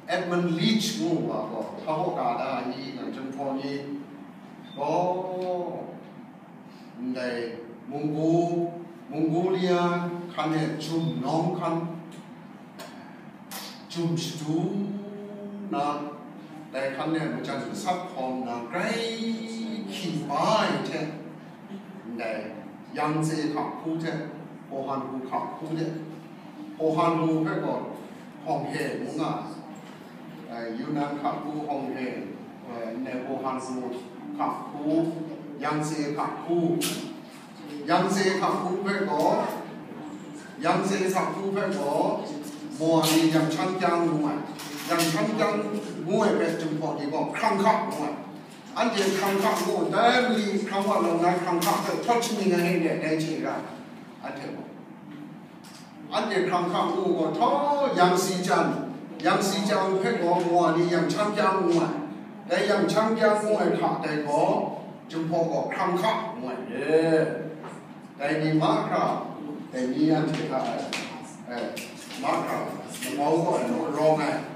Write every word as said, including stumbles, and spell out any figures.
Edmund Leach ngu wa gaw, hpa gaw ka da i, nang Jinghpaw ni gaw, ndai Monggo-, Mongolia hkan e jum nawng hkan, jum shadu na, dai hkan e majan masak hkawm na, grai hkyi bai hte, ndai Yangtze hkak hku hte, Hpaw Han Hu hkak hku hte, Hpaw Han Hu hpe gaw Hpawng He ngu nga ai, Yunnan hkak hku Hpawng He, eh, ndai Hpaw Han Hu hkak hku, Yangtze hkak hku, Yangtze hkak hku hpe gaw, Yangtze hkak hku hpe gaw, Mawli Yangchangkyang ngu ai, Yangchangkyang ngu ai hpe Jinghpaw ni gaw Hkrang hkak ngu ai. Anhte Hkrang hkak ngu, dai mali Hkrang wa law ngai Hkrang hkak hpe htawt shaning ai hte dai chye ra, anhte gaw. Anhte Hkrang hkak ngu gaw, htawt Yangtze jan, Yangtze jan hpe gaw Mawli Yangchangkyang ngu ai. Dai Yangchangkyang ngu ai hta dai gaw, Jinghpaw gaw Hkrang hkak ngu ai re. Dai ni mahkra, dai ni anhte hta, eh, mahkra, magau gaw ai, rawng ai.